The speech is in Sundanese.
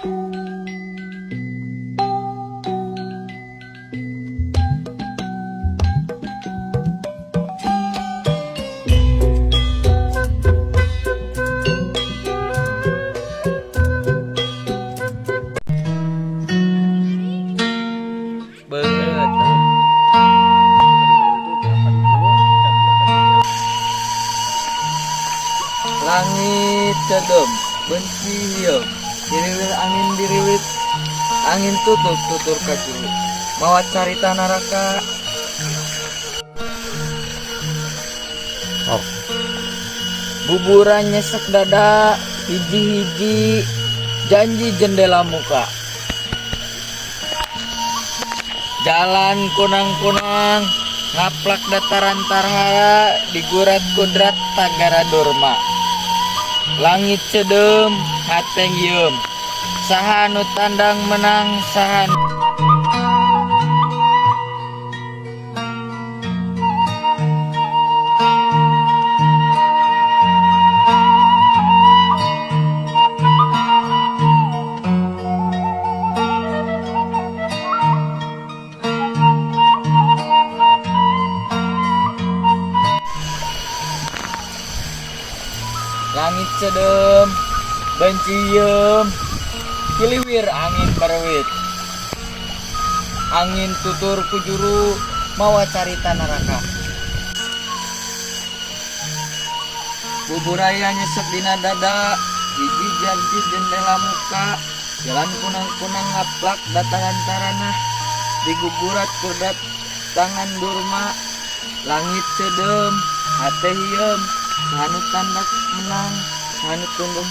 Beungeut. Langit cedem, benci hieum, diriwil angin diriwit, angin tutup tutur ka juru, mawa carita naraka. Oh. Buburan nyesek dada, hiji-hiji, janji jendela muka. Jalan kunang-kunang, ngaplak dataran tarhara, digurat kudrat tagara durma. Langit cedem, hate hieum. Saha nu tandang menang, saha. Langit cedem, benci hieum, kiliwir angin bareuwit. Angin tutur ku juru, mawa carita naraka. Buburaya nyesek dina dada, hiji janji jendela muka, jalan kunang-kunang ngaplak dataran taranah, digugurat kudat tangan durma, langit cedem, hate hieum, saha nu tandak menang, saha nu tunduk.